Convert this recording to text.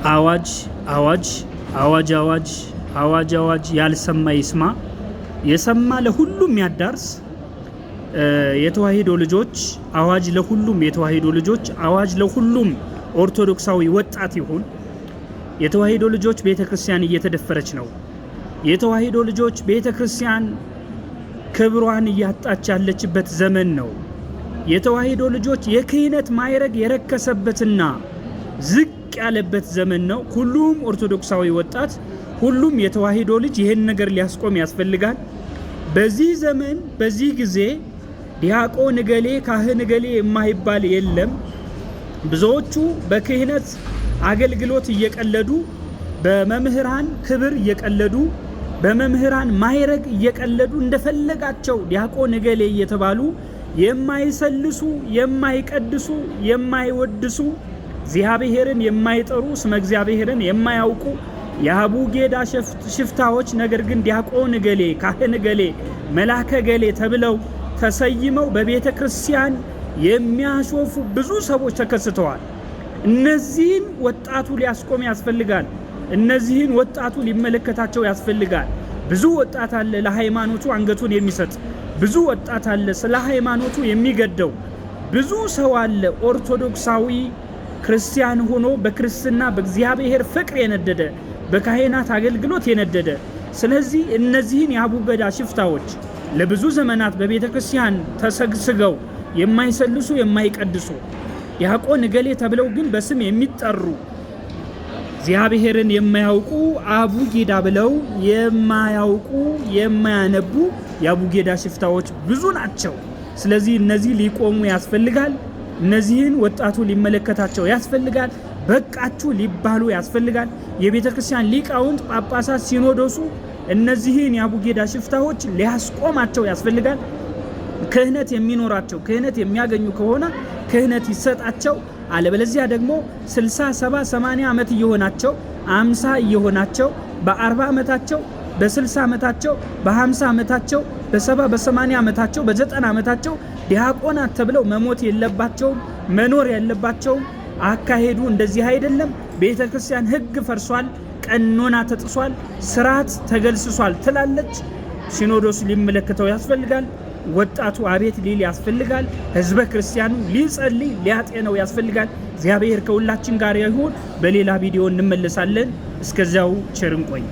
አዋጅ አዋጅ አዋጅ አዋጅ አዋጅ አዋጅ! ያልሰማ ይስማ፣ የሰማ ለሁሉም ያዳርስ። የተዋሕዶ ልጆች አዋጅ ለሁሉም የተዋሕዶ ልጆች አዋጅ ለሁሉም ኦርቶዶክሳዊ ወጣት ይሁን። የተዋሕዶ ልጆች፣ ቤተ ክርስቲያን እየተደፈረች ነው። የተዋሕዶ ልጆች፣ ቤተ ክርስቲያን ክብሯን እያጣች ያለችበት ዘመን ነው። የተዋሕዶ ልጆች፣ የክህነት ማዕረግ የረከሰበትና ዝቅ ያለበት ዘመን ነው። ሁሉም ኦርቶዶክሳዊ ወጣት፣ ሁሉም የተዋሕዶ ልጅ ይህን ነገር ሊያስቆም ያስፈልጋል። በዚህ ዘመን፣ በዚህ ጊዜ ዲያቆን እገሌ፣ ካህን እገሌ የማይባል የለም። ብዙዎቹ በክህነት አገልግሎት እየቀለዱ፣ በመምህራን ክብር እየቀለዱ፣ በመምህራን ማዕረግ እየቀለዱ፣ እንደፈለጋቸው ዲያቆን እገሌ እየተባሉ የማይሰልሱ፣ የማይቀድሱ፣ የማይወድሱ፣ እግዚአብሔርን የማይጠሩ፣ ስመ እግዚአብሔርን የማያውቁ የአቡጌዳ ሽፍታዎች ነገር ግን ዲያቆን እገሌ፣ ካህን እገሌ፣ መላከ እገሌ ተብለው ተሰይመው በቤተ ክርስቲያን የሚያሾፉ ብዙ ሰዎች ተከስተዋል። እነዚህን ወጣቱ ሊያስቆም ያስፈልጋል። እነዚህን ወጣቱ ሊመለከታቸው ያስፈልጋል። ብዙ ወጣት አለ ለሃይማኖቱ አንገቱን የሚሰጥ፣ ብዙ ወጣት አለ ስለ ሃይማኖቱ የሚገደው፣ ብዙ ሰው አለ ኦርቶዶክሳዊ ክርስቲያን ሆኖ በክርስትና በእግዚአብሔር ፍቅር የነደደ፣ በካህናት አገልግሎት የነደደ። ስለዚህ እነዚህን የአቡገዳ ሽፍታዎች፣ ለብዙ ዘመናት በቤተ ክርስቲያን ተሰግስገው የማይሰልሱ፣ የማይቀድሱ፣ ዲያቆን እገሌ ተብለው ግን በስም የሚጠሩ፣ እግዚአብሔርን የማያውቁ፣ አቡጌዳ ብለው የማያውቁ፣ የማያነቡ የአቡጌዳ ሽፍታዎች ብዙ ናቸው። ስለዚህ እነዚህ ሊቆሙ ያስፈልጋል። እነዚህን ወጣቱ ሊመለከታቸው ያስፈልጋል። በቃችሁ ሊባሉ ያስፈልጋል። የቤተ ክርስቲያን ሊቃውንት፣ ጳጳሳት፣ ሲኖዶሱ እነዚህን የአቡጌዳ ሽፍታዎች ሊያስቆማቸው ያስፈልጋል። ክህነት የሚኖራቸው፣ ክህነት የሚያገኙ ከሆነ ክህነት ይሰጣቸው። አለበለዚያ ደግሞ 60፣ 70፣ 80 ዓመት እየሆናቸው፣ 50 እየሆናቸው፣ በ40 ዓመታቸው፣ በ60 ዓመታቸው፣ በ50 ዓመታቸው፣ በ70፣ በ80 ዓመታቸው፣ በ90 ዓመታቸው ዲያቆናት ተብለው መሞት የለባቸውም፣ መኖር ያለባቸውም። አካሄዱ እንደዚህ አይደለም። ቤተ ክርስቲያን ሕግ ፈርሷል፣ ቀኖና ተጥሷል፣ ስርዓት ተገልስሷል ትላለች። ሲኖዶስ ሊመለከተው ያስፈልጋል። ወጣቱ አቤት ሊል ያስፈልጋል። ህዝበ ክርስቲያኑ ሊጸልይ፣ ሊያጤነው ያስፈልጋል። እግዚአብሔር ከሁላችን ጋር ይሁን። በሌላ ቪዲዮ እንመለሳለን። እስከዚያው ቸር እንቆይ።